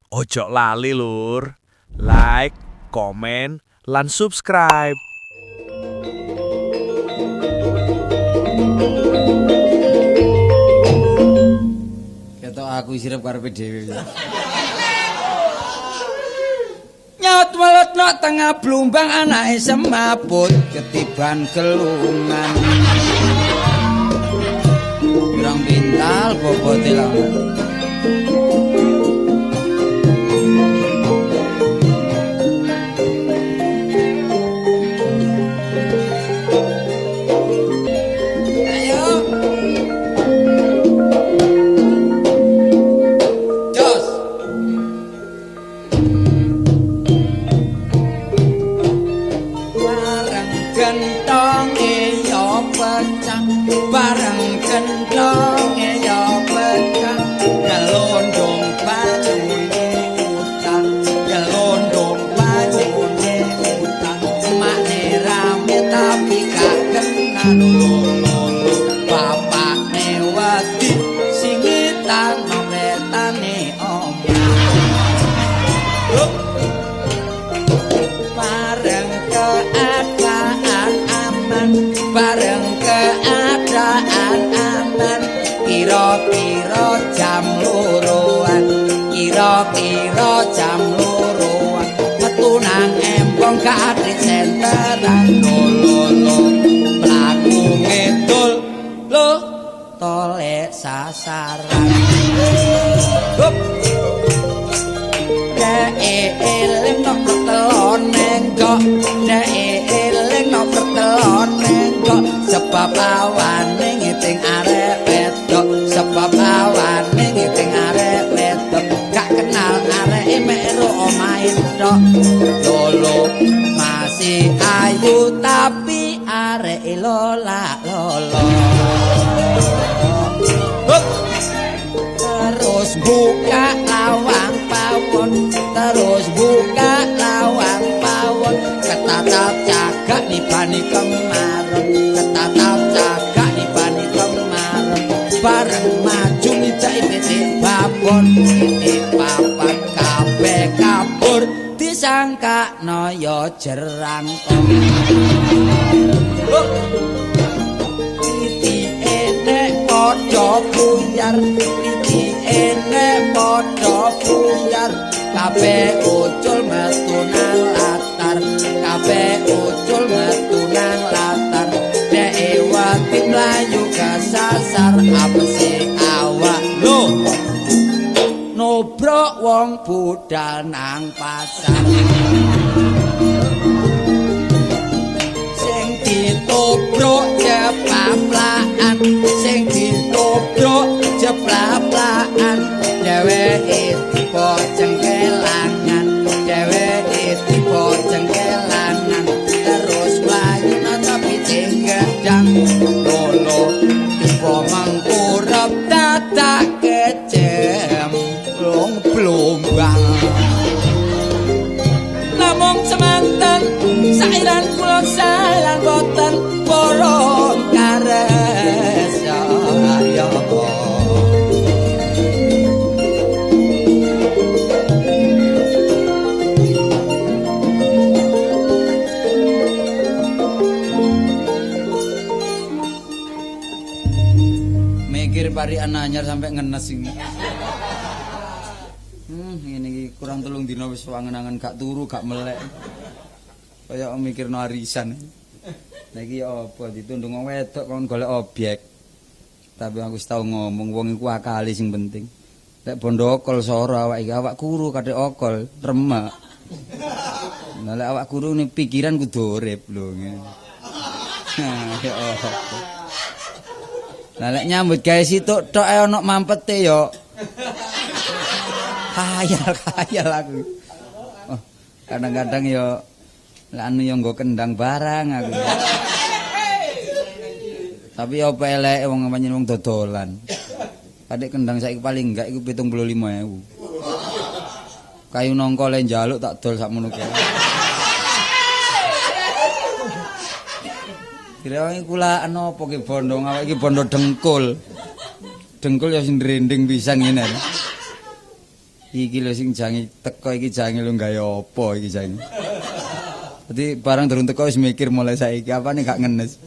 Ojo lali lur, like, komen, lan subscribe. Ketok aku sirep karepe dhewe. Nyaut welut nok tengah blumbang anake semaput ketiban gelungan. Pirang pintal bobote lah. Ayo. Jos. Bareng gentonge ya pecah, bareng gentonge ya pecah, gelondong banyune utang, gelondong banyune utang, makne rame tapi gak kenal lolo, bapakne wedi singitan petane omah. Bareng keadaan aman, bareng keadaan aman, kira-kira jam loroan, kira-kira jam loroan, metu nang embong gak adit senteran, lolo mlaku ngidul lho tolek sasaran. Hup. Dek eling nok pertelon nenggok, dek eling nok pertelon nenggok, sebab awane ngiting arek wedok, sebab awane ngiting arek wedok, gak kenal areke mek ero omahe tok. Lolo masih ayu tapi areke lola lolo. Hup. Terus buka lawang pawon, terus buka lawang pawon, ketatap cagak nibani kemaron, ketatap cagak nibani kemaron, bareng maju ngijaki pitik babon, pitik papat kabeh kabur, disangka noyo jerangkong. Titike nek padha buyar, titike nek padha buyar, kabeh ucul metu nang latar, kabeh ucul metu nang latar, dheke wedi mlayu kesasar, apese awak lho nobrok wong budal nang pasar. Sing ditobrok jeplaplakan, sing ditobrok jeplaplakan, dheweke tiba cengkelangan, dheweke tiba cengkelangan, terus mlayu nata picing gedang, lolo tiba mengkurep dadak kecemplung blumbang. Namung semanten sairan kula sairan boten porong kares ya. Mikir parikan anyar sampai ngenes iki. Ngene iki kurang 3 dina wis wangen-angen gak turu, gak melek. Kaya mikirno arisan. Lah iki apa ditundung wong wedok kon golek objek. Tapi aku wis tau ngomong wong iku akale sing penting. Lek bondo okol soro awak iki, awak kuru kadek okol, remek. Lah lek awak kuru ni pikiran kudu urip lho ngene. Ya apa. Lah lek nyambut gawe situk tok ae ana mampete ya. Khayal-khayal aku. Oh, kadang-kadang ya lek anu ya nggo kendang barang aku. Tapi apa eleke wong pancen wong dodolan. Kadek kendang saiki paling enggak iku 75.000. Kayu nangka le njaluk tak dol sakmono kae. Kira iki kulakan apa ki bondo awak iki bondo dengkul. Dengkul ya sing ndrending pisan ngene. Iki lho sing jangi teko iki jangi lho gawe apa iki jangi. Dadi barang durung teko wis mikir mulai saiki apane gak ngenes.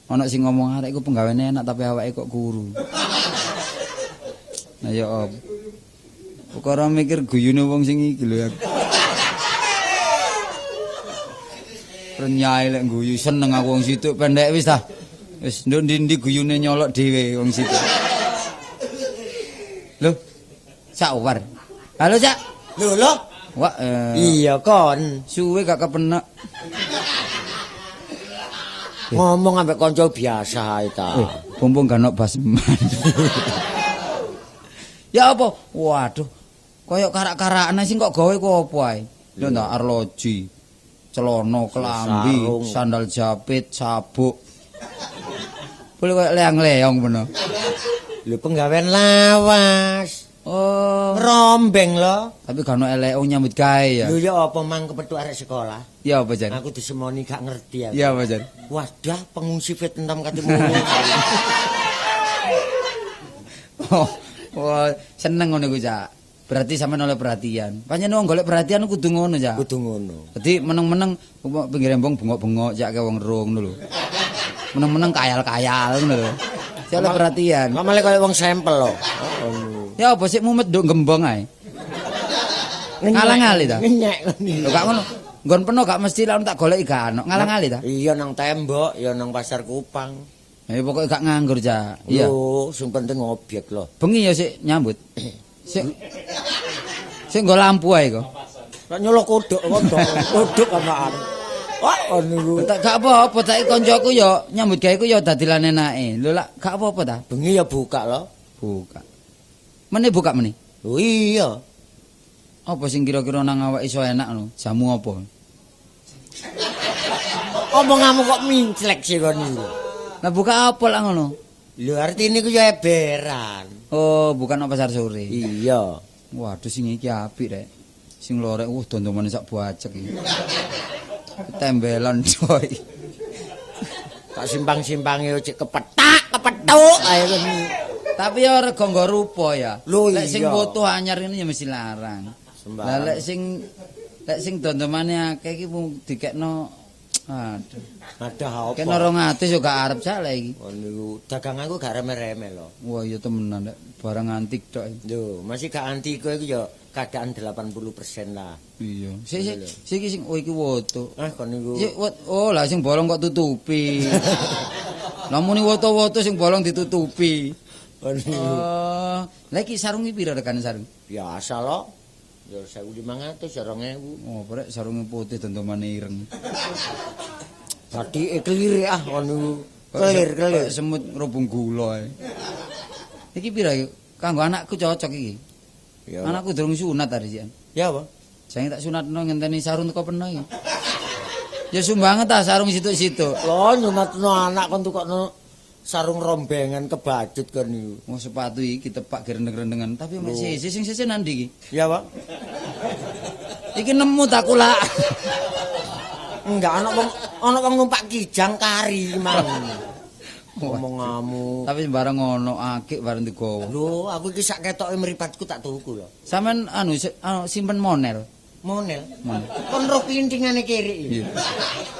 Ana sing ngomong arek iku penggaweane enak tapi awake kok kuru. Nah ya apa. Perkara mikir guyune wong sing iki lho. Renyai lek guyu seneng aku wong situk pendek wis ta. Wis nduk ndi-ndi guyune nyolok dhewe wong situk. Lho. Cak War. Halo Cak. Lho lho. Wah, iya kon. Suwe gak kepenek. Ngomong ambek kanca biasa ae ta. Mumpung gak ono basman. Ya apa? Waduh. Koyok karak-karakan sing kok gawe ku apa ae? Lho ndak arloji, celana, kelambi, sandal japit, sabuk. Boleh koyok leang-leong bener. Lho penggawean lawas. Oh, rombeng lho. Tapi gak ono eleke nyambut gawe ya. Lho ya apa mang kepethuk arek sekolah? Ya apa jan? Aku disemoni gak ngerti aku. Ya apa jan? Wadah pengungsi Vietnam katimu. Oh, wah, seneng ngono iku, Cak. Berarti sampean oleh perhatian. Pancen wong golek perhatian kudu ngono, Cak. Kudu ngono. Dadi meneng-meneng pinggir embong bengok-bengok cak ke wong rung ngono lho. Meneng-meneng kayal-kayal ngono lho. Cak oleh perhatian. Kok malah koyo wong sampel lho. Ya apa sik mumet nduk gembong ae. Ngalang-ngali ta? Ngenyek ngene. Lho gak ngono. Nggon peno gak mesti lek tak goleki gak ono. Ngalang-ngali ta? Iya nang tembok, ya nang pasar Kupang. Ya pokoke gak nganggur, Cak. Iya. Lho, sing penting objek lho. Bengi ya sik nyambut. Sik sik nggo lampu ae kok. Lek nyolok kodhok kodhok, kodhok amaan. Wah, niku. Tak gak apa-apa, tak koncoku ya nyambut gawe ku ya dadi lan enake. Lho lak gak apa-apa ta? Bengi ya buka lho. Buka. Mene buka mene. Lho iya. Apa sing kira-kira nang awak iso enak lho? Jamu apa? Omonganmu kok minclek sih kon niku. Lah buka apa lak ngono? Lho artine ku ya eberan. Oh, bukan nang pasar sore. Iya. Waduh sing iki apik rek. Sing lorek dondomane sak buacek iki. Tembelan coy. Tak simpang-simpange cek kepetak, kepethuk ae kon. Tapi ya rega nggo rupa ya. Lek sing foto anyar ngene ya mesti larang. Lah lek sing dondomane akeh iki dikekno aduh. Aduh apa? Kena 200 yo gak arep sak lek iki. Oh niku daganganku gak reme-reme lho. Wah iya temenan nek barang antik tok. Lho, masih gak antik iku ya keadaan 80% lah. Iya. Sik sik iki sing oh iki woto. Ah kon niku. Oh lah sing bolong kok tutupi. Lah muni woto-woto sing bolong ditutupi. Oh, lha iki sarung iki pira regane sarung? Biasa lho. Ya 1500 ya 2000. Oh, rek sarunge putih dondomane ireng. Batike klirik ah ngono. Kelir-kelir semut ngrubung gula ae. Iki pira iki? Kanggo anakku cocok iki. Ya. Anakku durung sunat tadi sian. Ya apa? Jangan tak sunatno ngenteni sarung teko peno iki. Ya sumbanget ta sarung situk-situk. Lho nyunatno anak kon tukokno sarung rombengan kebacut kon niku. Mau sepatu iki tepak gerendeng-rendengan, tapi mek sisi sing sisi nandi iki. Ya, Pak. Iki nemu tak kula. Enggak ana wong numpak kijang kari mang. Omonganmu. Tapi bareng ono akik bareng digowo. Lho, aku iki sak ketoke mripatku tak tuku lho. Sampeyan anu simpen monel. Monel. Kon roh kintingane kiri iki. Iya.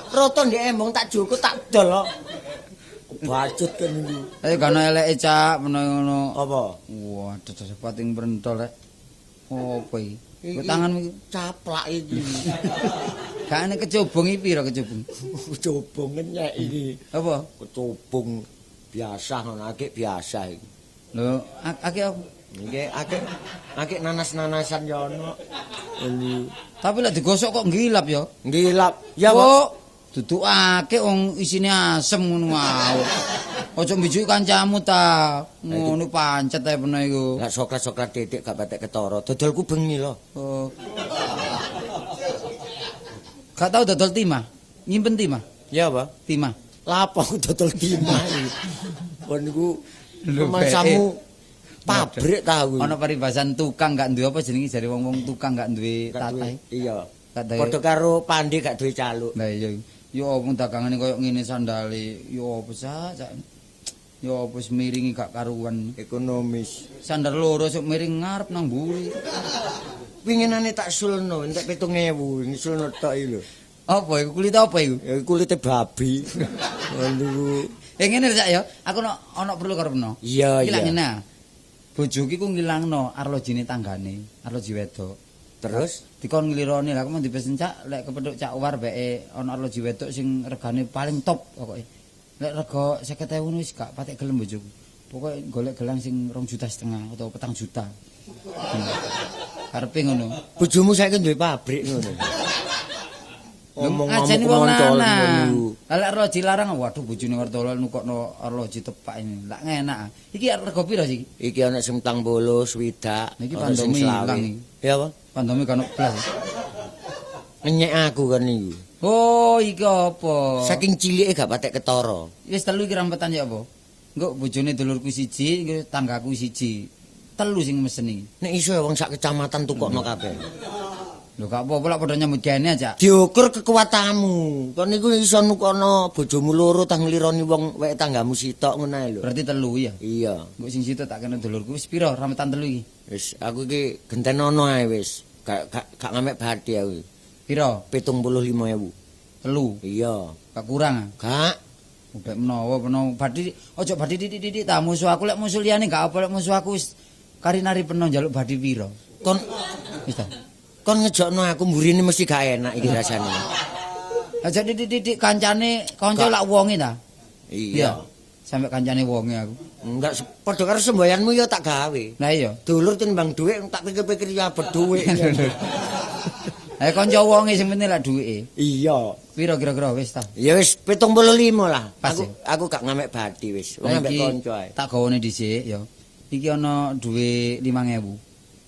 Roto ndek embong tak jukut tak dol kok. Bacut kan niku. Ayo gak ono eleke Cak, menawa ngono. Apa? Waduh, pating brentol rek. Apa iki? Ku tanganmu iki caplak iki. Gak ana kecubung iki pira kecubung? Kecubung ngenyek iki. Apa? Kecubung biasa ngono akik biasa iki. Lho, akik apa? Iki akik akik nanas-nanasan ya ono. Tapi lek digosok kok ngilap ya? Ngilap. Ya, Pak. Duduk akeh wong isine asem ngono wae. Aja mbijuki kancamu ta. Ngono pancet ae peno iku. Lah soklat-soklat titik gak patek ketara. Dodolku bengi lho. Oh. Gak tau dodol timah. Nyimpen timah. Ya apa? Timah. Lah apa aku dodol timah iki? Kon niku masamu pabrik ta aku. Ana paribasan tukang gak duwe apa jenenge jare wong-wong tukang gak duwe tatah. Iya. Padha karo pandi gak duwe caluk. Lah iya. Yo opo dagangane koyo ngene sandale. Yo opo sak. Ya apa wis miringi gak karuan. Ekonomis. Sandar loro sok miring ngarep nang mburi. Winginane tak sulno entek 7.000, ngisulno tok iki lho. Apa iku kulit apa iku? Ya kulite babi. Niku. Ngene lho Cak ya, aku ono perlu karo peno. Iya, Iki iya. lak ngene. Bojoku ku ngilangno arlojine tanggane, arloji wedok. Terus dikon nglirone lha aku mau dipesen Cak, lek kepethuk Cak War beke ana arloji wedok sing regane paling top pokoke. Lek rega 50.000 wis gak patek gelem bojoku. Pokoke golek gelang sing 2,5 juta atau 4 juta. Karepe ngono. Bojomu saiki duwe pabrik ngono. Omong-omong wong lanang. Lah lek arloji larang, waduh bojone Wartolo nukokno arloji tepak ini. Lak enak. Iki rega piro sih? Iki ana sing 40, 60. Iki pandome ilang iki. Ya apa? Pandome kan blas. Ngenyek aku kan iki. Oh, iki apa? Saking cilike gak patek ketara. Wis telu iki rampetan ya apa? Engko bojone dulurku siji, engko tanggaku siji. Telu sing mesen iki. Nek iso wong sak kecamatan tukokno kabeh. Lho gak apa-apa lak padha nyambut gaene aja. Diukur kekuatanmu. Kon niku iso nukono bojomu loro tang nglironi wong wek tanggamu sitok ngono ae lho. Berarti telu ya. Iya. Engko sing sitok tak kena dulurku wis pira rampetan telu iki? Wis aku iki gentenono ae wis. Gak ngamek bathi aku. Pira? 75.000. Telu. Iya. Gak kurang. Gak. Ubek menawa menawa bathi aja bathi titik-titik ta musuh aku lek musuh liyane gak apa lek musuh aku wis kari-nari peno njaluk bathi pira. Kon wis ta. Kon ngejokno aku mburine mesti gak enak iki rasane. Aja titik-titik kancane kanca lak wonge ta? Iya. Sampai kancane wonge aku. Enggak padha karo semboyanmu ya tak gawe. Lah iya. Dulur timbang dhuwit tak pikir-pikir ya abot dhuwit. Eh kanca wonge sing penting lak dhuwite. Iya. Piro kira-kira wis ta? Ya wis 75 lah. Pas Aku gak ngamek bathi wis. Wong ambek kanca ae. Tak gawane dhisik ya. Iki ana dhuwit 5.000.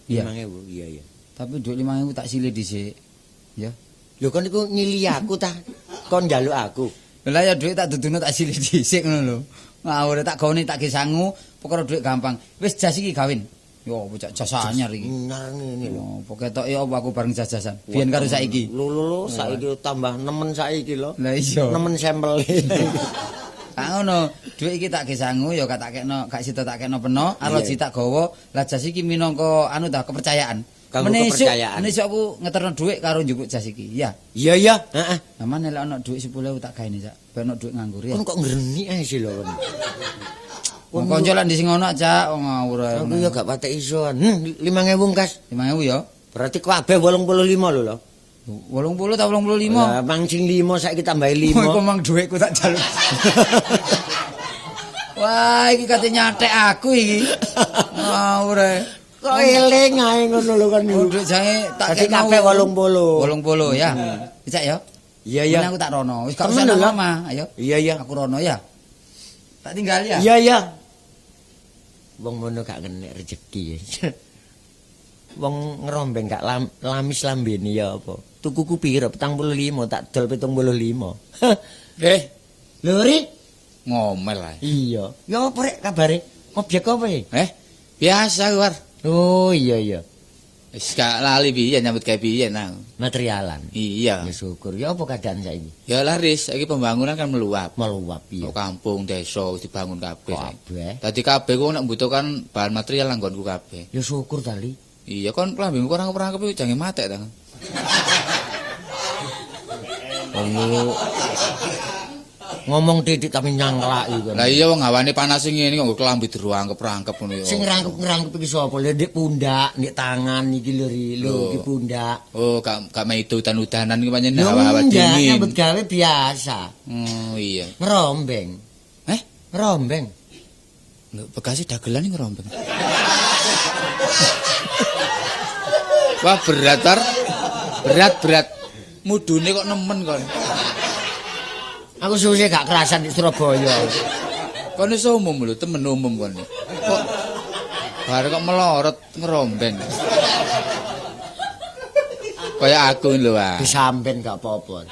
Iya. 5.000 iya iya. Tapi dhuwit 5.000 tak silih dhisik. Ya. Lho kon niku nyili aku ta? Kon njaluk aku. Lah ya dhuwit tak duduno tak silih dhisik ngono lho. Ngawur tak gawane tak ge sangu, perkara dhuwit gampang. Wis jas iki gawin. Yo apa jas anyar iki. Anyar ngene lho. Apa ketoke apa aku bareng jas-jasan. Biyen karo saiki. Lho lho lho saiki tambah nemen saiki lho. Lah iya. Nemen sampel. Tak ngono, dhuwit iki tak ge sangu ya gak tak kekno, gak sida tak kekno peno, arloji tak gawa. Lah jas iki minangka anu ta kepercayaan. Kanggo kepercayaan. Menesuk aku ngeterno dhuwit karo njupuk jas iki. Iya. Iya iya, heeh. Lah mane lek ana dhuwit 10.000 tak gaene, Cak. Ben ana dhuwit nganggur ya. Kon kok ngrenik ae sih lho kon. Wong kanca lak ndi sing ono, Cak, wong ngawur ae. Aku ya gak patek iso. 5.000 kas. 5.000 ya. Berarti kabeh 85 lho lho. 80 ta 85? Lah mang sing 5 saiki tambahi 5. Iku mang dhuwitku tak jaluk. Wah, iki kate nyatek aku iki. Ngawur ae. Kok eling ae ngono lho kon niku. Dhuwit jange tak kekno kabeh 80. 80 ya. Cak ya. Iya iya. Aku tak rono. Wis gak usah nang omah, ayo. Iya iya. Aku rono ya. Tak tinggal ya. Iya iya. Wong ngono gak kenek rejeki. Wong ngerombeng gak lamis lambene ya apa. Tukuku piro? 45 tak dol 75. Lho Rik, ngomel ae. Iya. Ya apa rek kabare? Objek apa iki? Biasa war. Oh iya iya. Wis gak lali piye nyambut gawe piye nang. Materialan. Iya. Ya syukur. Ya apa keadaan saiki? Ya laris, saiki pembangunan kan meluap. Meluap iya. Kok kampung, desa wis dibangun kabeh. Kabeh. Dadi kabeh ku nek mbutuhkan bahan material nang nggonku kabeh. Ya syukur tali. Iya kon klambimu kurang rangkep jange matek ta. Wong ngomong titik tapi nyangklaki kon. Lah iya wong hawane panas ngene kok nggo klambi dirangkep-rangkep ngono ya. Sing ngrangkep-ngrangkep iki sapa? Lho ndek pundak, ndek tangan iki lho lho iki pundak. Oh, gak maido udan-udanan iki pancen hawa-hawa dingin. Nyambut gawe biasa. Oh iya. Ngerombeng. Eh? Ngerombeng. Lho bekase dagelan iki ngerombeng. Wah berat tar. Berat-berat. Mudune kok nemen kon. Aku suwe gak kerasan di Surabaya. Kon iso umum lho, temen umum kon. Kok bar kok melorot ngerombeng. Kaya aku ngene lho, Pak. Disamben gak apa-apa.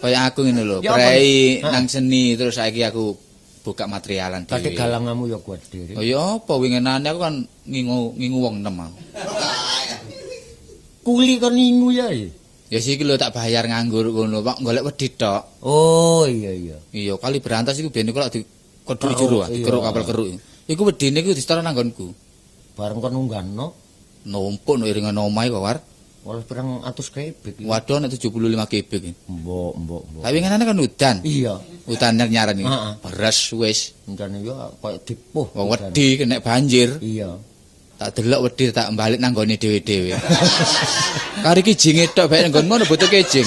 Kaya aku ngene lho, prei nang seni terus saiki aku buka materialan dhewe. Dadi galangamu ya kuat dhewe. Oh ya apa winginane aku kan ngingu wong 6 aku. Kuli kon ngingu ya. Ya siki lho tak bayar nganggur ngono, Pak, golek wedhit tok. Oh iya iya. Iya, kali berantas iku ben iku lak di Kodhok jero, dikeruk kapal keruk. Iku wedine iku disetor nang nggonku. Bareng kon unggahno numpuk no iringan omahe kok war. Oleh pirang atus kebek. Waduh nek 75 kebek. Mbok, mbok, mbok. Tapi ngenane kan udan. Iya. Udan nyaran iki. Heeh. Beres wis. Udan yo koyo dipuh. Wong wedi kena banjir. Iya. Tak delok wedi tak balik nang nggone dhewe-dhewe. Kari kijinge tok bae nang nggonmu butuh kijing.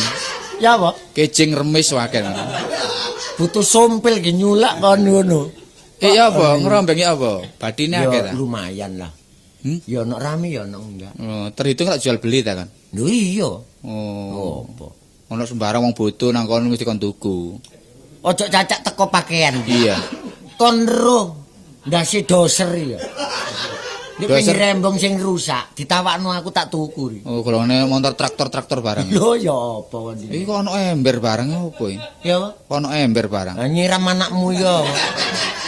Ya apa? Kijing remis wae. Butuh sompil ge nyulak kon ngono. Ya apa? Ngrombeng ya apa? Badine akeh ta? Ya lumayan lah. Hmm? Ya ono rame ya ono enggak. Oh, terhitung lak jual beli ta kan? Lho iya. Oh. Apa? Ono sembarang wong bodoh nang kono mesti kon tuku. Ojo cacak teko pakaian. Iya. Kon roh ndase doser ya. Nek pinggir rembong sing rusak ditawakno aku tak tuku ri. Oh, golongane motor traktor-traktor barang. Lho ya apa kon iki? Iki kok ono ember barang apa iki? Ya apa? Ono ember barang. Lah nyiram anakmu ya.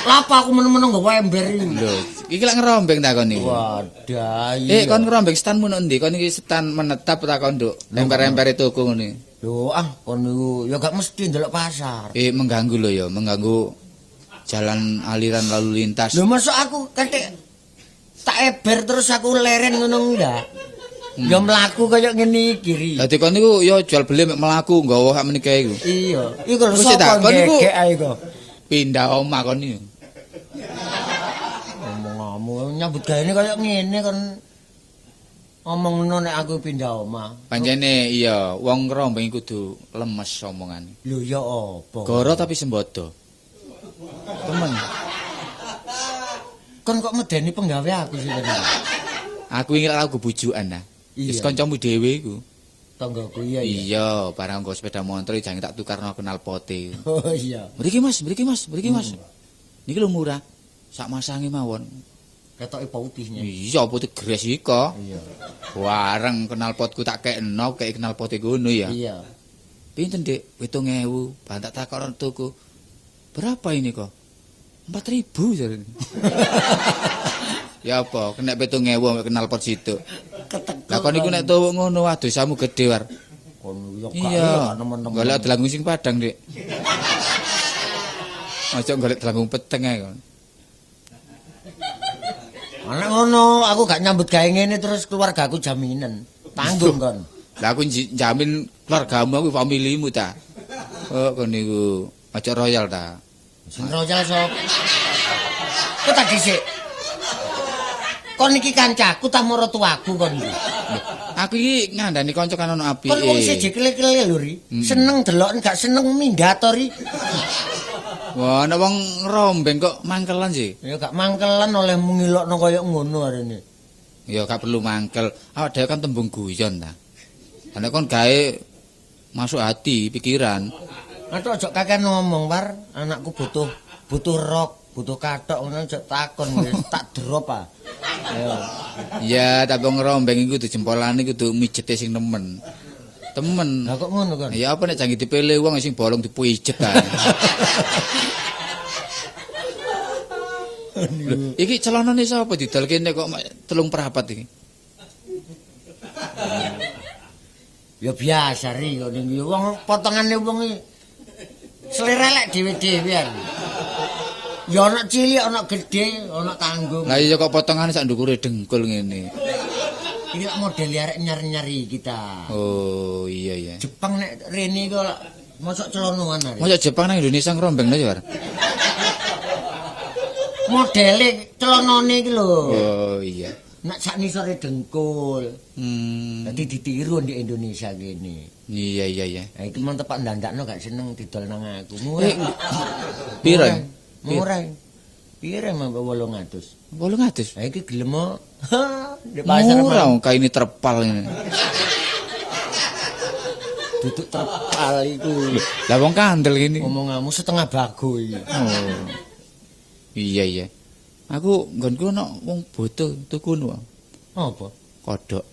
Lha apa aku meneng-meneng nggawa ember iki? Lho, iki lak ngerombeng ta kon iki. Wadah iya. Eh, kon ngerombeng standmu nang ndi? Kon iki stand menetap ta kon nduk? Emper-empere toko ngene. Lho, ah kon niku ya gak mesti ndelok pasar. Eh, mengganggu lho ya, mengganggu jalan aliran lalu lintas. Lho, masuk aku ketik tak eber terus aku leren ngono enggak. Ya mlaku kaya ngene iki ri. Dadi kon niku ya jual beli mek mlaku nggawa sak menike iku. Iya. Iku lho sapa ngegek ae kok. Pindah omah kon niku. Omong-omong nyambut gaene kaya ngene kon omongno nek aku pindah omah. Pancene iya, wong ngrombeng kudu lemes omongane. Lho ya apa? Goro tapi sembodo. Temen. Kon kok medeni penggawe aku sih tadi. Aku iki lak aku bujukan ta. Wis kancamu dhewe iku. Tanggaku iya iya. Iya, barang nggo sepeda motor jangan tak tukarno knalpote. Oh iya. Mriki Mas, mriki Mas, mriki Mas. Niki lho murah. Sak masange mawon. Ketoke putihnya. Iya, putih gres iko. Iya. Bareng knalpotku tak kekno, kek knalpote ngono ya. Iya. Pinten, Dik? 7.000. Bantak takon tuku. Berapa ini kok? 4.000 jarene. Ya apa, kena 7.000 ambek knalpot situ. Ketek. Lah kon iku nek tuwuk ngono, waduh dosamu gedhe war. Kon yo gak nemen-nemen. Golek delanggung sing padang, Dik. Aja golek delanggung peteng ae kon. Ana ngono, aku gak nyambut gawe ngene terus keluargaku jaminan. Tanggung kon. Lah aku jamin keluargamu, aku familimu ta. Oh, kon niku aja royal ta. Sing royal sapa? Kok tak dhisik. Kon iki kancaku ta maratuaku kon iki. Aku iki ngandani kanca kan ono apike. Kon wong siji kele-kele lho ri. Seneng delok gak seneng minggat to ri. Wah, ana wong ngrombeng kok mangkelan sih. Ya gak mangkelan oleh ngilokno kaya ngono arene. Ya gak perlu mangkel. Awak dhewe kan tembung guyon ta. Nek kon gawe masuk hati, pikiran. Atuk aja kakean ngomong, War. Anakku butuh butuh rok, butuh kathok ngono aja takon wis tak drop ah. Ya. Ya, tapi ngrombeng iku kudu jempolane kudu mijete sing nemen. Temen. Lah kok ngono kon? Ya apa nek jange dipilih wong sing bolong dipijet ae. Lho, iki celanane sapa didol kene kok 3/4 iki? Ya biasa ri kok ning wong potongane wong iki selera lek dhewe-dhewe. Ya ana cilik, ana gedhe, ana tanggung. Lah iya kok potongane sak ndukure dengkul ngene. Iki lak model arek nyar-nyari kita. Oh iya iya. Jepang nek rene iku lak mosok celonoan arek. Mosok Jepang nang Indonesia ngrombeng lho ya, War. Modele celonone iki lho. Oh iya. Nek sak nisore dengkul. Dadi ditiru di Indonesia kene. Iya iya iya. Lah iki mong tepak ndandakno gak seneng didol nang aku. Murah. Piro? Murah. Piro mambek 800? 800? Lah iki gelem kok. Di pasar murah wong kaine terpal ngene. Duduk terpal iku. Lah wong kandel ngene. Omonganmu setengah bago iki. Oh. Iya iya. Aku nggonku ana wong bodoh tuku nu. Apa? Kodhok.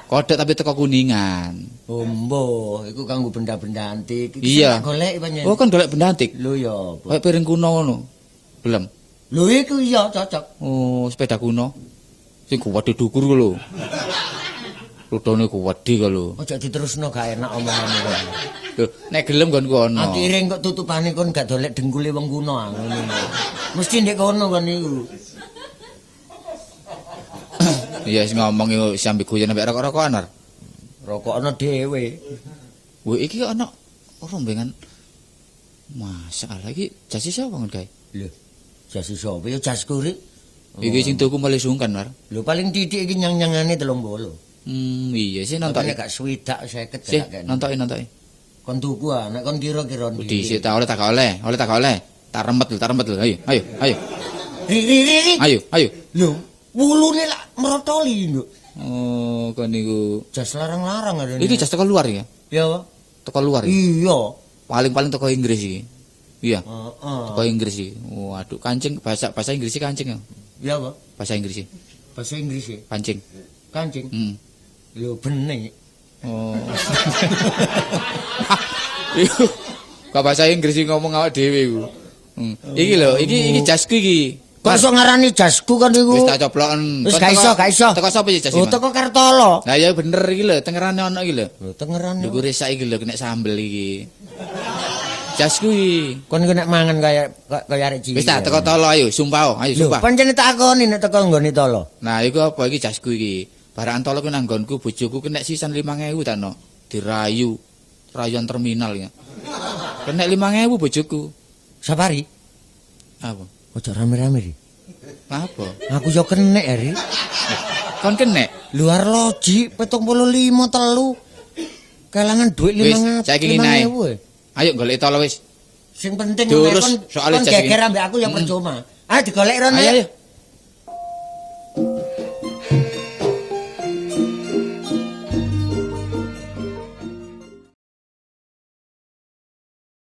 Kodhok tapi teko Kuningan. Oh mboh, iku kanggo benda-benda antik. Iki iya. Golek pancen. Oh kan golek benda antik. Lho ya apa? Kayak piring kuno ngono. Belum. Lho iku iya cocok. Oh, sepeda kuno. Sing kuwate dukur ku lho. Lutone kuwedhi kok lho. Ojo diterusno gak enak omonganmu kok. Lho, nek gelem nggonku ana. Akhire kok tutupane kon gak dolek dengkule wong kuno ah ngono. Mesti ndek kono kon niku. Iya wis ngomong iku sampe guyon ambek rokok-rokokan War. Rokokno dhewe. Wih, iki ana rombengan. Masalah iki jase sapa ngon gawe? Lho, jas sapa ya jasku rik. Iki sing tuku mulai sungkan, War. Lho paling titik iki nyang-nyangane 30. Iya sih Nonton nontoki. gak swidak 50 Sih, gak kene. nontoki nontoki. Kon tuku ah, nek kon kira-kira ndi. Dhisik ta oleh tak gak oleh, oleh tak gak oleh. Tak remet lho, tak remet lho. Ayo, ayo, ayo. Ri ri ri ri. Ayo, ayo. Lho, wulune lak mrotoli lho. Oh, kon niku. Jas larang-larang ada. Iki jas teko luar ya? Ya apa? Teko luar ya? Iya. Paling-paling teko Inggris iki. Iya, Heeh. teko Inggris iki. Waduh, kancing bahasa bahasa Inggris iki kancing ya. Ya apa? Bahasa Inggris iki, Bahasa Inggris ya. kancing. Kancing. Hmm. Lho bening. Oh. Iku kok bahasa Inggris iki ngomong awak dhewe iku. Iki lho, iki iki jasku iki. Kok iso ngarani jasku kan iku? Wis tak coploken. Wis Kon gak iso, gak iso. Teko sapa iki jas Oh, iki? teko Kartolo. Lah ya bener iki lho, tengerane ono iki lho. Lho tengerane. Dhuwur resak iki lho kena sambel iki. Jasku iki. Kon iku nek mangan kaya kaya arek cilik. Wis tak teko tolo ayo, sumpah, ayo Lho, sumpah. pancen tak akoni nek teko nggone tolo. Nah, iku apa iki jasku iki? Barang tolo ku nang nggonku bojoku kena sisan 5000 ta no. Dirayu. Rayuan terminal ya. Kena 5000 bojoku. Safari. Apa? Ojo rame-rame ri. Apa? Aku yo kenek ya, ri. Kon kenek. Luar loji 75 telu. Kelangan duit Wis, 500. saiki ngene ae. 5.000, eh. Ayo golek tolo wis. Sing penting Diurus kon soalnya kon jas iki. geger ambek aku ya percuma. Ayo digolek rono. Ayo ayo.